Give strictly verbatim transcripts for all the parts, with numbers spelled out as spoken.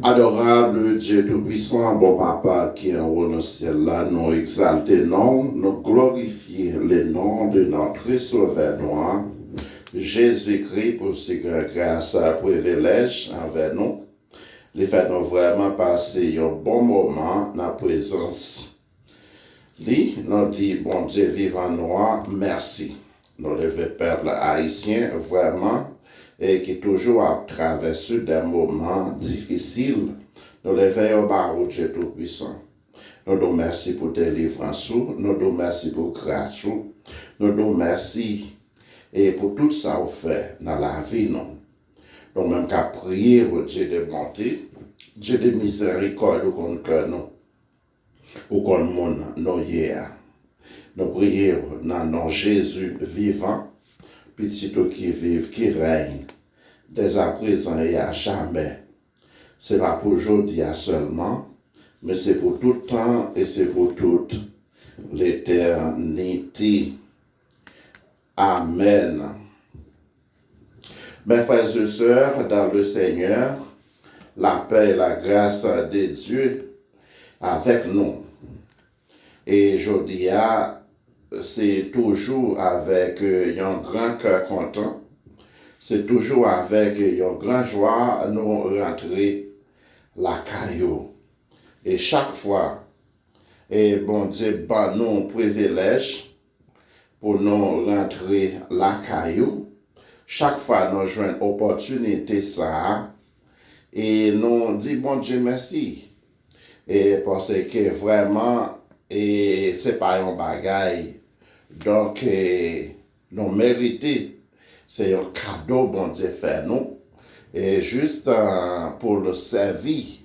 Adorable Dieu Tout-Puissant, bon Papa ki anwo nan syèl la, nou egzalte non, nou glorifye le nom de notre Sauveur nou an, Jezikri, pou si gran gras a, privilèj anvè nou. Li fè nou vrèman pase yon bon moman nan prezans li, nou di Bondye vivan nou an mèsi. Nou leve pèp ayisyen vrèman e ki toujou ap travèse de moman difisil. Nou leve yo ba ou, Dye Toupisan. Nou di w mèsi pou delivrans ou, nou di w mèsi pou gras ou, nou di w mèsi e pou tout sa ou fè nan lavi nou. Nou menm k ap priye, o Dye de bonte, Dye de mizèrikòd, ou konn kè nou. Ou konn moun nou ye a. Nou priye w nan non Jezi vivan, Pitit ou ki viv, ki rèy, dèzaprézan e a jamè. Se pa pou jodi a sèlman, men se pou tout tan e se pou tout letènite. Amèn. Mes frères et sœurs dans le Seigneur, la paix et la grâce de Dieu avec nous. E jodi a, se toujou avèk yon gran kè kontan, se toujou avèk yon gran jwa nou rantre lakay ou. E chak fwa, e Bondye ban nou privilèj pou nou rantre lakay ou, chak fwa nou jwenn opòtinite sa a, e nou di Bondye mèsi. E paske vrèman, e se pa yon bagay, donk, e nou merite. Se yon kado Bondye fè nou. E jis, e, pou l sèvi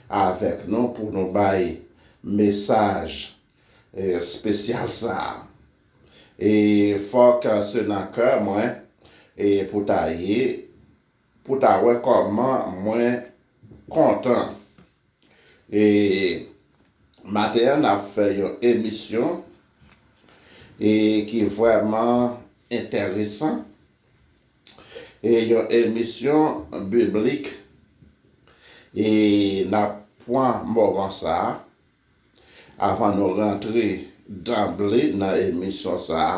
avèk nou, pou nou bay mesaj, e, espesyal sa a. E fòk, e, se nan kè mwen, e pou ta ye, pou ta wè kòman mwen kontan. E maten an, n ap fè yon emisyon, e ki vrèman enteresan. E yon emisyon biblik. E n ap pran moman sa a, avan nou rantre danble nan emisyon sa a,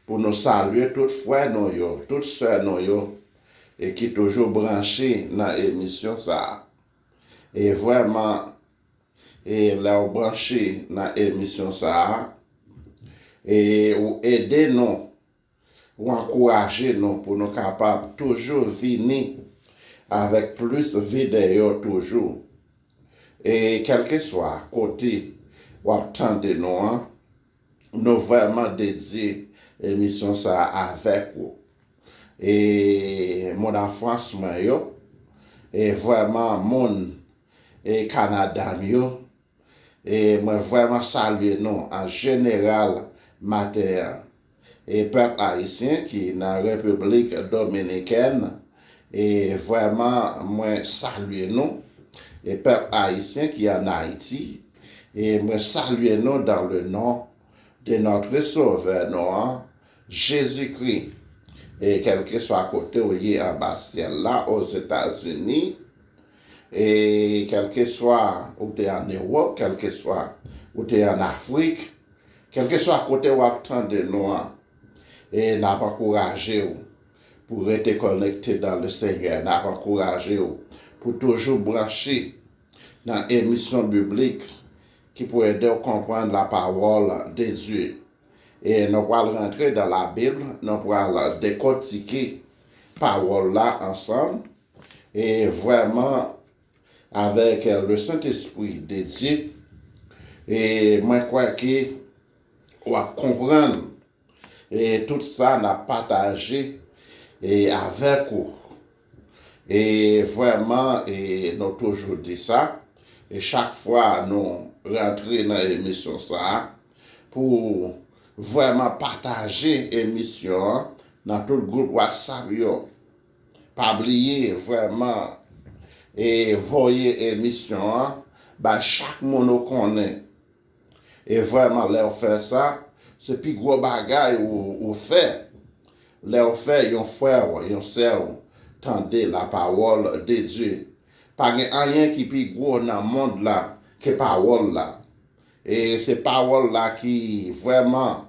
pou nou salye tout frè nou yo, tout sè nou yo, e ki toujou branche nan emisyon sa a. E vrèman, e lè w branche nan emisyon sa a, e ou ede nou, ou ankouraje nou pou nou kapab toujou vini avèk plis videyo toujou. E kèlkeswa kote w ap tande nou an, nou vrèman dedye emisyon sa a avèk ou. E moun an Frans mwen yo, e vrèman moun e Kanada m yo, e mwen vrèman salye nou an jeneral maten an. E pèp ayisyen ki nan Repiblik Dominikèn, e vrèman mwen salye nou. E pèp ayisyen ki ann Ayiti, e mwen salye nou dans le nom de notre Sauveur nou an, Jezikri. E kèlkeswa kote w ye anba syèl la, Ozetazini, e kèlkeswa ou te ann Ewòp, kèlkeswa ou te ann Afrik, kèlkeswa kote w ap tande nou an, e n ap ankouraje w pou rete konekte dans le Seigneur. N ap ankouraje w pou toujou branche nan emisyon biblik ki pou ede w konprann la parole de Dieu. E nou pral rantre dans la Bible, nou pral dekòtike pawòl la ansanm. E vrèman, avèk le Saint-Esprit de Dieu, e mwen kwè ke w ap konprann e tout sa n ap pataje e avèk ou. E vrèman, e nou toujou di sa, e chak fwa nou rantre nan emisyon sa a, pou vrèman pataje emisyon an nan tout gwoup WhatsApp yo. Pa bliye vrèman e voye emisyon an bay chak moun ou konnen. E vrèman, lè w fè sa, se pi gwo bagay ou, ou fè. Lè w fè yon frè w, yon sè w tande la parole de Dieu, Pa gen anyen ki pi gwo nan mond la ke pawòl la. E se pawòl la ki vrèman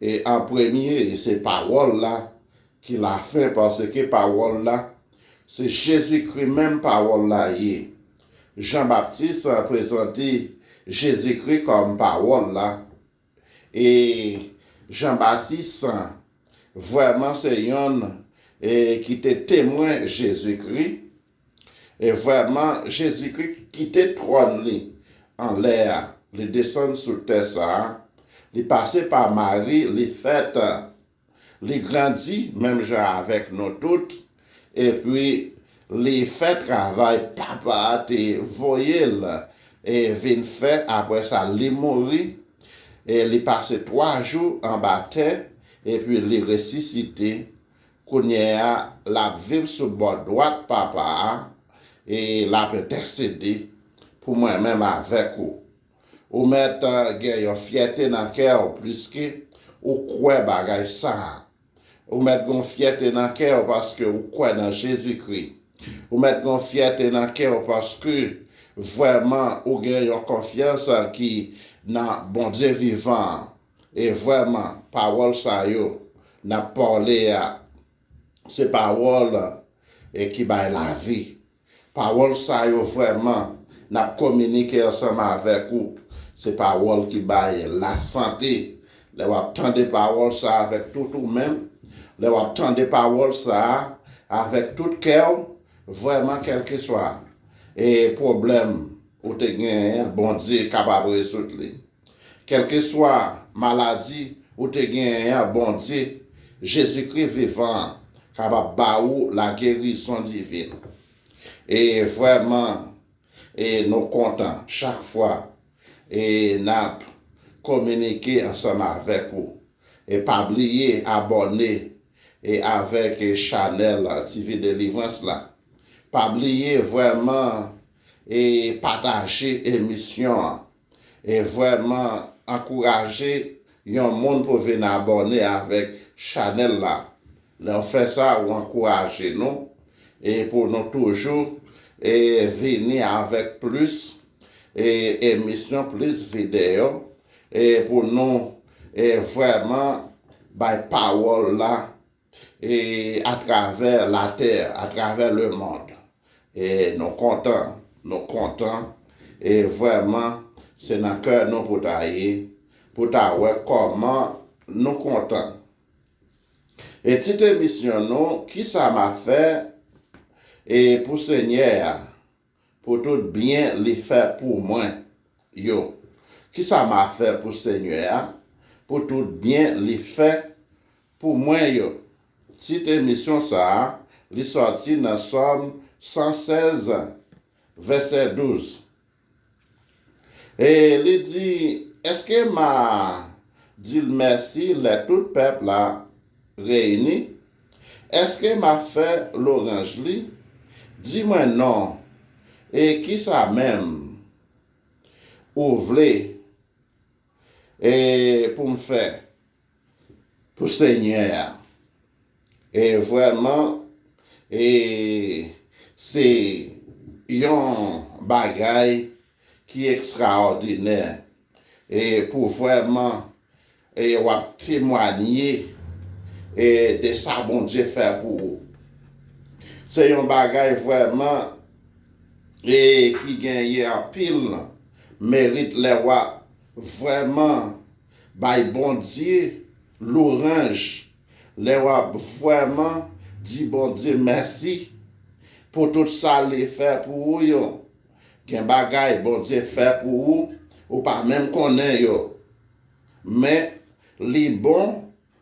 e an premye, e se pawòl la ki lafen, paske pawòl la, se Jezikri menm pawòl la ye. Jan Baptis prezante Jezikri kòm pawòl la. E Jan Baptis vrèman se yonn e ki te temwen Jezikri. E vrèman, Jezikri kite twòn li anlè a, li desann sou tè sa a, li pase pa Mari, li fèt, li grandi menm jan avèk nou tout, epi li fè travay Papa a te voye l e vin fè, apre sa li mouri, e li pase twa jou anba tè, epi li resisite. Kounye a, l ap viv sou bò dwat Papa a, e l ap entèsede pou mwen menm avèk ou. Ou mèt, eh, gen yon fyète nan kè w, pliske ou kwè bagay sa a. Ou mèt gen yon fyète nan kè w paske ou kwè nan Jezikri. Ou mèt gen yon fyète nan kè w paske vrèman ou gen yon konfyans ki nan Bondye vivan an. E vrèman, pawòl sa yo n ap pale a, se pawòl e ki bay lavi. Pawòl sa yo vrèman, n ap kominike ansanm avèk ou. Se pawòl ki bay lasante. Lè w ap tande pawòl sa avèk tout ou menm, lè w ap tande pawòl sa avèk tout kè w, vrèman, kèlkeswa e pwoblèm ou te genyen, Bondye kapab rezoud li. Kèlkeswa maladi ou te genyen an, Bondye, Jezikri vivan an, kapab ba ou lagerizon divin. E vrèman, e nou kontan chak fwa e n ap kominike ansanm avèk ou. E pa bliye abòne e avèk e chanèl T V Delivrans la. Pa bliye vrèman e pataje emisyon an. E vrèman ankouraje yon moun pou vin abòne avèk chanèl la. Lè w fè sa, ou ankouraje nou e pou nou toujou e vini avèk plis e emisyon, plis videyo e pou nou e vrèman bay pawòl la e atravè latè, atravè lemonn. E nou kontan, nou kontan. E vrèman, se nan kè nou pou ta ye, pou ta wè kòman nou kontan. E tit emisyon nou, kisa m ap fè e pou Senyè a, pou tout byen li fè pou mwen yo. Kisa m ap fè pou Senyè a, pou tout byen li fè pou mwen yo? Tit emisyon sa a, li sòti nan Sòm san sèz, vèsè douz. E li di, èske m a di l mèsi lè tout pèp la reyini? Èske m a fè lwanj li? Di mwen non, e kisa menm ou vle e pou m fè pou Senyè a? E vrèman, e se yon bagay ki ekstraòdinè. E pou vrèman, e w ap temwanye e de sa Bondye fè pou ou. Se yon bagay vrèman e ki genyen anpil merit lè w ap vrèman bay Bondye lwanj, lè w ap vrèman di Bondye mèsi pou tout sa li fè pou ou yo. Gen bagay Bondye fè pou ou, ou pa menm konnen yo. Men, li bon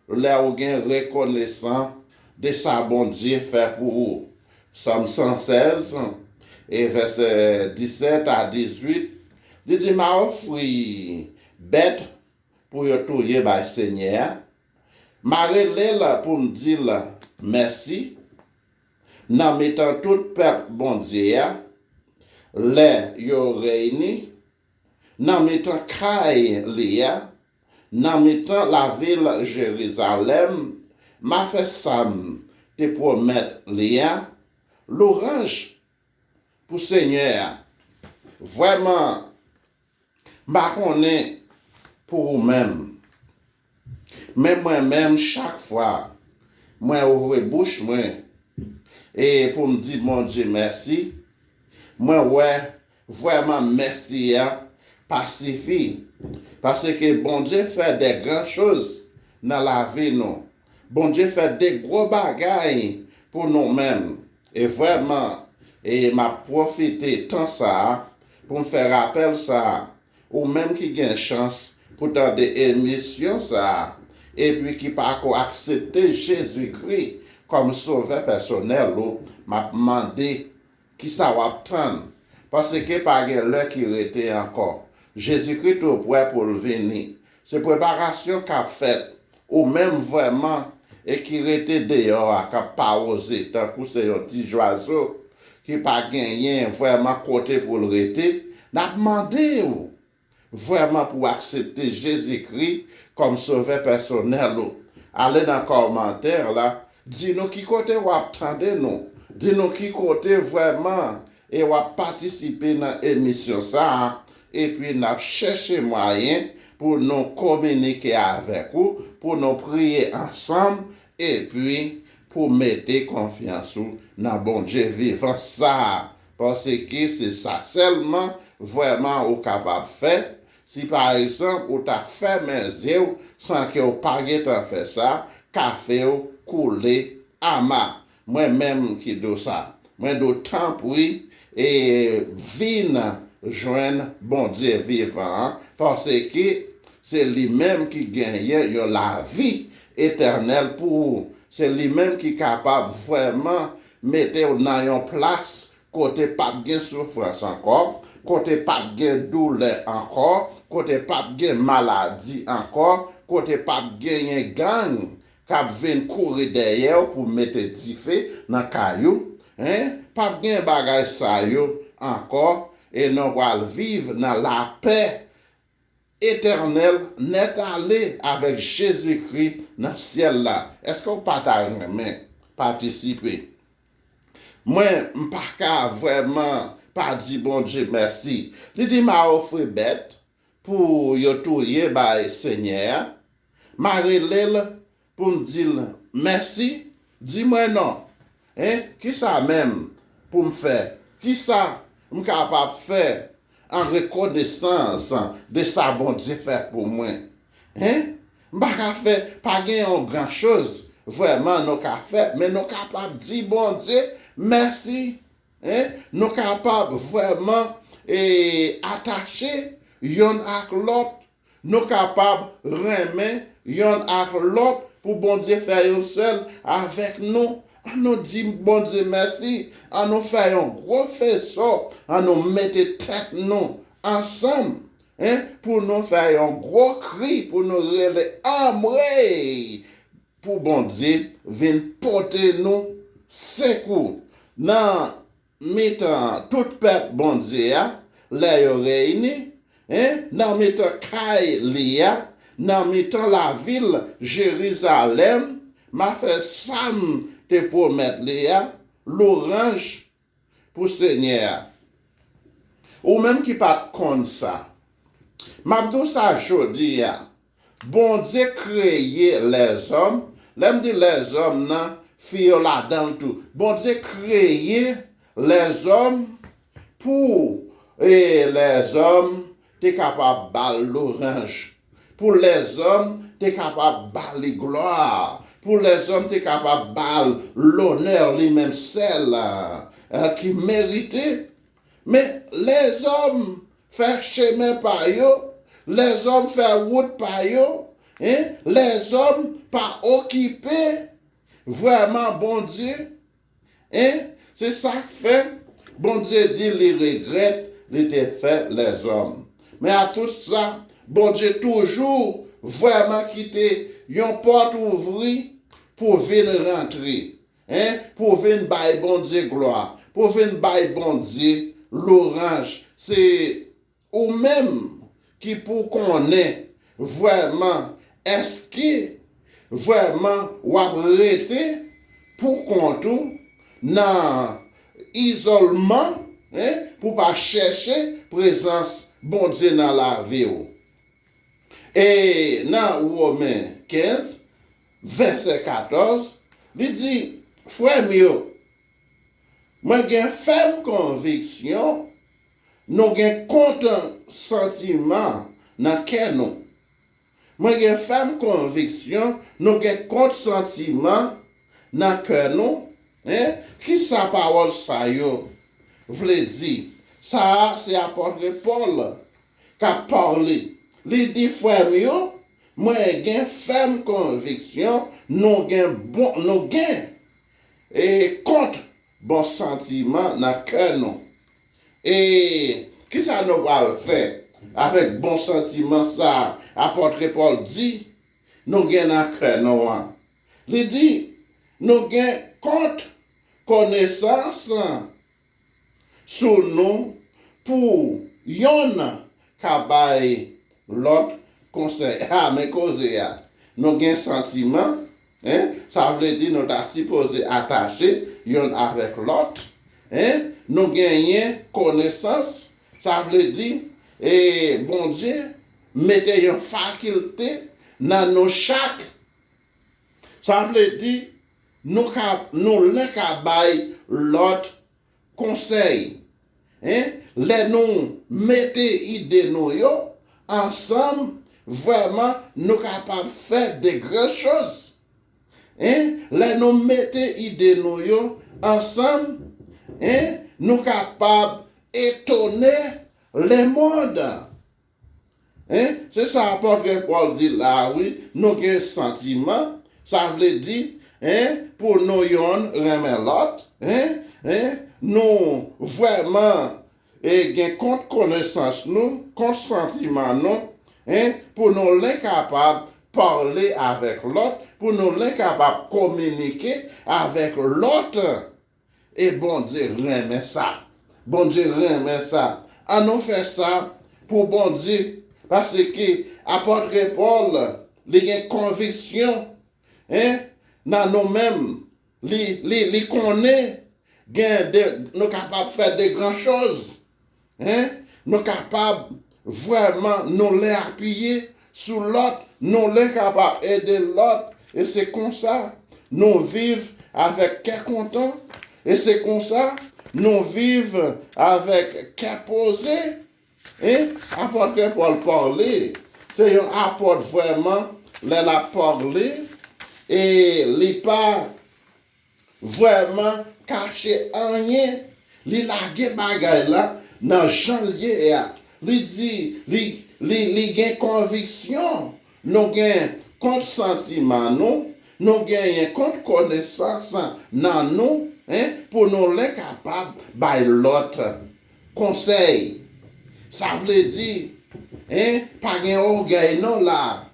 lè ou gen rekonesan de sa Bondye fè pou ou. Sòm san sèz, e vèsè disèt a dizuit, li di, m a ofri bèt pou yo touye bay Senyè a. M a rele l pou m di l mèsi nan mitan tout pèp Bondye a, lè yo reyini, nan mitan kay li a, nan mitan lavil Jerizalèm, m a fè sa m te pwomèt li a, lwanj pou Senyè a. Vrèman, m pa konnen pou ou menm. Men mwen menm, chak fwa mwen ouvri bouch mwen e pou m di Bondye mèsi, mwen wè vrèman mèsi a pa sifi. Paske Bondye fè de gran choz nan lavi nou. Bondye fè de gwo bagay pou nou menm. E vrèman, e m ap pwofite tan sa a pou m fè rapèl sa a. Ou menm ki gen chans pou tande emisyon sa a, epi ki pako aksepte Jezikri kòm Sovè pèsonèl ou, m ap mande, kisa w ap tann? Paske pa gen lè ki rete ankò. Jezikri tou prè pou l vini. Se preparasyon k ap fèt. Ou menm vrèman e ki rete deyò a, k ap pawouze tankou se yon ti zwazo ki pa genyen vrèman kote pou l rete, n ap mande w vrèman pou w aksepte Jezikri kòm Sovè pèsonèl ou. Ale nan kòmantè la, di nou ki kote w ap tande nou. Di nou ki kote vrèman e w ap patisipe nan emisyon sa a. Epi n ap chèche mwayen pou nou kominike avèk ou, pou nou priye ansanm, epi pou mete konfyans ou nan Bondye vivan sa a. Paske se sa sèlman vrèman ou kapab fè. Si pa egzanp ou ta fèmen zye w san ke w pa gentan fè sa, kafe w koule ama. Mwen menm ki di w sa. Mwen di w tanpri, e vin jwenn Bondye vivan an, paske se li menm ki genyen yon lavi etènèl pou ou. Se li menm ki kapab vrèman mete w nan yon plas kote p ap gen soufrans ankò, kote p ap gen doulè ankò, kote p ap gen maladi ankò, kote p ap genyen gang k ap vin kouri dèyè w pou mete dife nan kay ou. Hein? P ap gen bagay sa yo ankò, e nou pral viv nan lapè etènèl nèt ale avèk Jezikri nan syèl la. Èske w pa ta renmen patisipe? Mwen, m pa ka vrèman pa di Bondye mèsi. Li di m a ofri bèt pou yo touye bay Senyè a. M a rele l pou m di l mèsi, di mwen non. Hein? Kisa menm pou m fè? Kisa m kapab fè an rekonesans de sa Bondye fè pou mwen? Hein? M pa ka fè, pa gen yon gran choz vrèman nou ka fè, men nou kapab di Bondye mèsi. Hein? Nou kapab vrèman e, atache yonn ak lòt. Nou kapab renmen yonn ak lòt pou Bondye fè yon sèl avèk nou. An nou di Bondye mèsi. An nou fè yon gwo feso. An nou mete tèt nou ansanm, hein, pou nou fè yon gwo kri, pou nou rele anmwey, pou Bondye vin pote nou sekou nan mitan tout pèp Bondye a, lè yo reyini, hein, nan mitan kay li a, nan mitan lavil Jerizalèm, m a fè sa m te pwomèt li a, lwanj pou Senyè a. Ou menm ki pa t konn sa, m ap di w sa jodi a. Bondye kreye lèzòm. Lè m di lèzòm nan, fi yo ladan l tou. Bondye kreye lèzòm pou e, lèzòm te kapab ba l lwanj, pou lèzòm te kapab ba li glwa, pou lèzòm te kapab ba l lonè li menm sèl, eh, ki merite. Men lèzòm fè chemen pa yo, lèzòm fè wout pa yo, hein, lèzòm pa okipe vrèman Bondye. Hein? Se sa k fè Bondye di li regrèt li te fè lèzòm. Men a tout sa, Bondye toujou vrèman kite yon pòt ouvri pou vin rantre, hein? Pou vin bay Bondye glwa, pou vin bay Bondye lwanj. Se ou menm ki pou konnen vrèman èske vrèman w ap rete pou kont ou nan izòlman, Hein? Pou w pa chèche prezans Bondye nan lavi w. E nan Women kenz, vèsè katòz, li di, frè m yo, mwen gen fèm konviksyon nou gen kont santiman nan kè nou. Mwen gen fèm konviksyon nou gen kont santiman nan kè nou. Hein? Kisa pawòl sa yo vle di? Sa a se apòt Pòl k ap pale. Li di, frè m yo, mwen gen fèm konviksyon nou gen bon, nou gen e kont bon santiman nan kè nou. E kisa nou pral fè avèk bon santiman sa a apòt Pòl di nou gen nan kè nou an? Li di nou gen kont konesans sou nou pou yonn ka bay lòt konsèy. A, men koze a. Nou gen santiman, hein? Sa vle di nou ta sipoze atache yonn avèk lòt. Hein? Nou genyen konesans, sa vle di e Bondye mete yon fakilte nan nou chak. Sa vle di nou ka, nou len ka bay lòt konsèy. Hein? Lè nou mete ide nou yo ansanm, vrèman, nou kapab fè de gran choz. Hein? Lè nou mete ide nou yo ansanm, hein? Nou kapab etone lemonn. Hein? Se sa apòt Pòl di la, wi. Nou gen santiman, sa vle di, hein, pou nou yonn renmen lòt, hein, hein, nou vrèman e gen kont konesans nou, kont santiman nou, hein, pou nou len kapab pale avèk lòt, pou nou len kapab kominike avèk lòt. E Bondye renmen sa. Bondye renmen sa. An nou fè sa pou Bondye, paske apòt Pòl, li gen konviksyon, hein, nan nou menm. Li, li, li konnen gen de, nou kapab fè de gran choz. Hein? Nou kapab vrèman nou len apiye sou lòt, nou len kapab ede lòt, e se konsa nou viv avèk kè kontan, e se konsa nou viv avèk kè poze. Hein? Apòt Pòl pale, se yon apòt vrèman, lè l ap pale, e li pa vrèman kache anyen. Li lage bagay la nan jan l ye a. Li di, li, li, li gen konviksyon. Nou gen kont santiman nou, nou genyen kont konesans nan nou, hein, pou nou len kapab bay lòt konsèy. Sa vle di, hein, pa gen ògèy non la.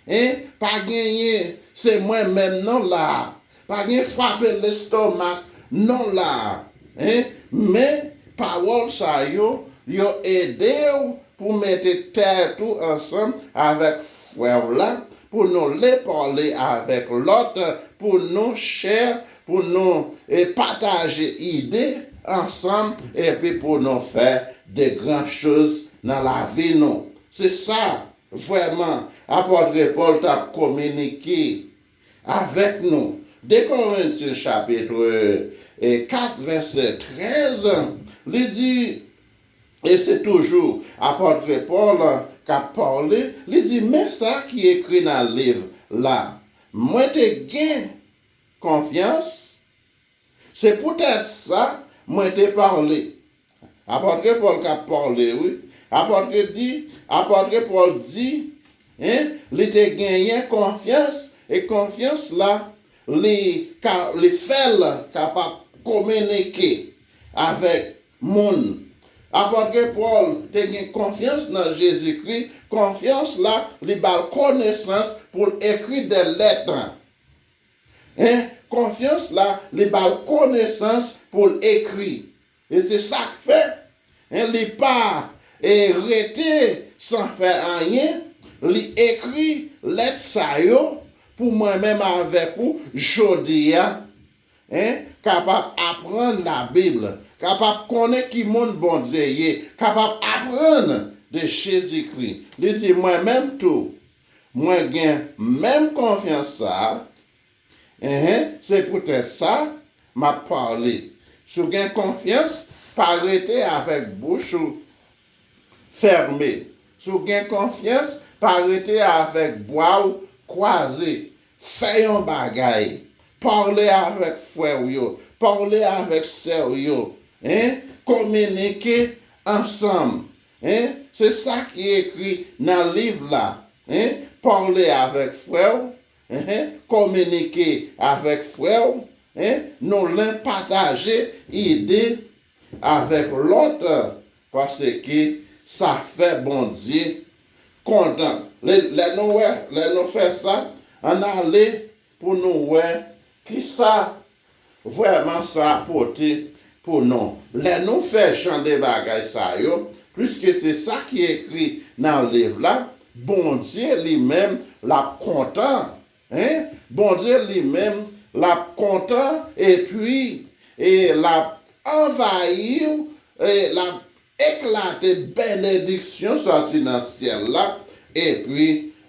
Hein? Pa genyen se mwen menm non la. Pa gen frape lestomak non la. Hein? Men pawòl sa yo, yo ede w pou mete tèt ou ansanm avèk frè w la, pou nou len pale avèk lòt, pou nou share, pou nou e pataje ide ansanm, epi pou nou fè de gran choz nan lavi nou. Se sa vrèman apòt Pòl t ap kominike avèk nou. De Korentyen chapit e, kat vèsè trèz, li di, e se toujou apòt Pòl k ap pale, li di, men sa ki ekri nan liv la, mwen te gen konfyans, se poutèt sa mwen te pale. Apòt Pòl k ap pale, wi. Apòt di, apòt Pòl di, hein, li te genyen konfyans, e konfyans la, li ka, li fè l kapab kominike avèk moun. Apòt Pòl te gen konfyans nan Jezikri, konfyans la, li ba l konesans pou l ekri de lèt. Hein? Konfyans la, li ba l konesans pou l ekri. E se sa k fè, hein, li pa e rete san fè anyen, li ekri lèt sa yo pou mwen menm avèk ou jodi a, hein, kapab aprann Labib, kapab konnen ki moun Bondye ye, kapab aprann de Jezikri. Li di, mwen menm tou, mwen gen menm konfyans sa a. Enhen, se poutèt sa, m ap pale. Si w gen konfyans, pa rete avèk bouch ou fèmen. Si w gen konfyans, pa rete avèk bra w kwaze. Fè yon bagay. Pale avèk frè w yo. Pale avèk sè w yo. Hein? Kominike ansanm. Hein? Se sa ki ekri nan liv la. Hein? Pale avèk frè w. Hein? Kominike avèk frè w. Hein? Nou len pataje ide avèk lòt, paske sa fè Bondye kontan. Lè, lè nou wè, lè nou fè sa, ann ale pou nou wè kisa vrèman sa pote pou nou. Lè nou fè jan de bagay sa yo, piske se sa ki ekri nan liv la, Bondye li menm l ap kontan. Hein? Bondye li menm, l ap kontan, epi e l ap anvayi w, e l ap eklate benediksyon sòti nan syèl la, epi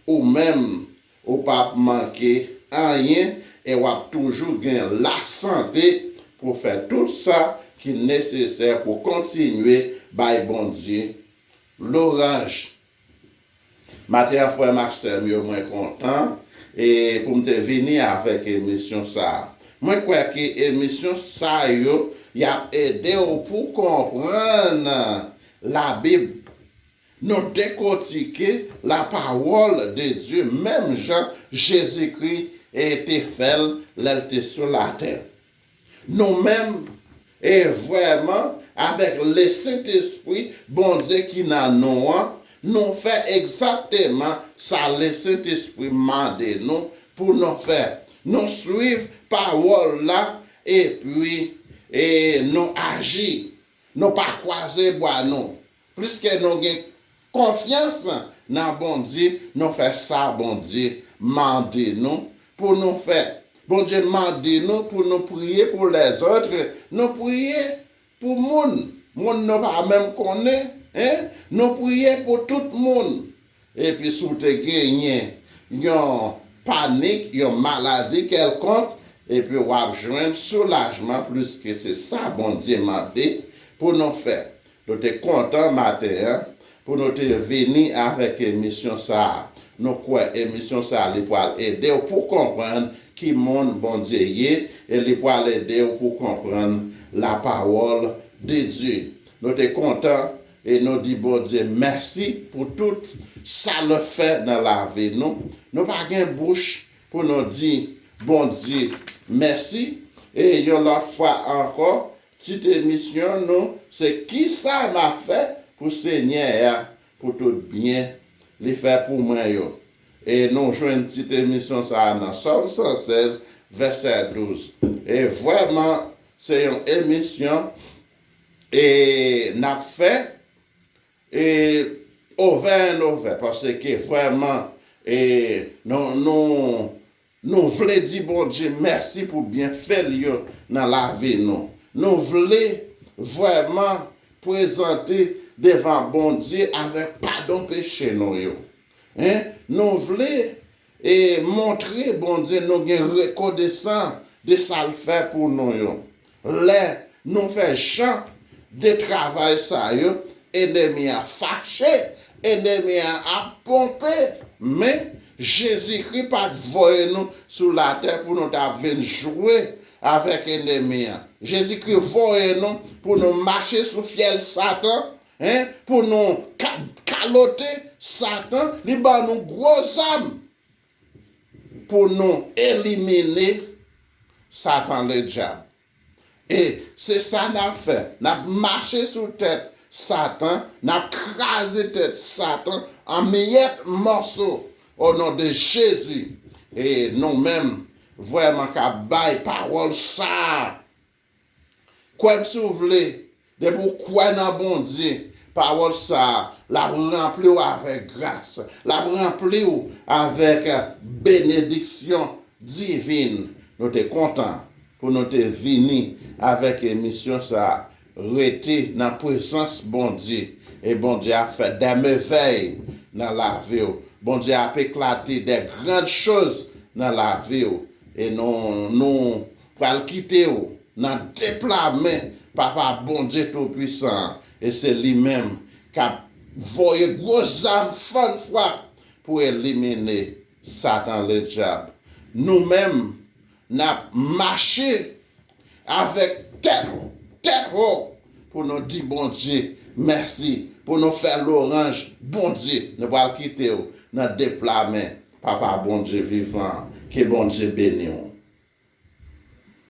ou menm, ou p ap manke anyen, e w ap toujou gen lasante pou fè tout sa ki nesesè pou kontinye bay Bondye loraj. Maten an, frè m ak sè m yo, mwen kontan e pou m te vini avèk emisyon sa a. Mwen kwè ke emisyon sa yo, y ap ede w pou konprann Labib. Nou dekotike lapawòl de Dye menm jan Jezikri e te fè l lè l te sou latè. Nou menm, e vrèman, avèk Lesentespri Bondye ki nan nou an, nou fè egzakteman sa Lesentespri mande nou pou nou fè. Nou swiv pawòl la, epi e nou aji. Nou pa kwaze bra nou. Pliske nou gen konfyans nan Bondye, nou fè sa Bondye mande nou pou nou fè. Bondye mande nou pou nou priye pou lèzòt. Nou priye pou moun. Moun nou pa menm konnen, hein? Nou priye pou tout moun. Epi si w te genyen yon panik, yon maladi kèlkonk, epi w ap jwenn soulajman, pliske se sa Bondye mande pou nou fè. Nou te kontan maten an pou nou te vini avèk emisyon sa a. Nou kwè emisyon sa a, li pral ede w pou konprann ki moun Bondye ye, e li pral ede w pou konprann lapawòl de Dye. Nou te kontan e nou di Bondye mèsi pou tout sa l fè nan lavi nou. Nou pa gen bouch pou nou di Bondye mèsi. E yon lòt fwa ankò, tit emisyon nou, se kisa m ap fè pou Senyè a, pou tout byen li fè pou mwen yo. E nou jwenn tit emisyon sa a nan Sòm san sèz, vèsè douz. E vrèman, se yon emisyon e n ap fè e over and over, paske vrèman, e nou, nou, nou vle di Bondye mèsi pou byenfè l yo nan lavi nou. Nou vle vrèman prezante devan Bondye avèk padon peche nou yo. Hein? Nou vle e montre Bondye nou gen rekonesan de sa l fè pou nou yo. Lè nou fè jan de travay sa yo, enemi a fache, enemi a ap ponpe, men Jezikri pa t voye nou sou latè pou nou ta vin jwe avèk enemi a. Jezikri voye nou pou nou mache sou fyèl Satan, hein, pou nou ka-, kalote Satan, li ban nou gwo zam pou nou elimine Satan ledyab. E se sa n ap fè. N ap mache sou tèt Satan, n ap kraze tèt Satan an miyèt mòso, o non de Jezi. E nou menm, vrèman, k ap bay pawòl sa a. Kwè m si w vle, depi w kwè nan Bondye, pawòl sa a, l ap ranpli w avèk gras, l ap ranpli w avèk benediksyon divin. Nou te kontan pou nou te vini avèk emisyon sa a. rete nan prezans Bondye. E Bondye ap fè dè mevèy nan lavi w. Bondye ap eklate dè grann choz nan lavi w. E nou, nou pral kite w nan de pla men Papa Bondye Toupisan an. E se li menm k ap voye gwo zam fann fwap pou elimine Satan Ledyab. Nou menm, n ap mache avèk tèt, tèt wo pou nou di Bondye mèsi, pou nou fè lwanj Bondye. Nou pral kite w nan de pla men Papa Bondye vivan an. Ke Bondye beni w.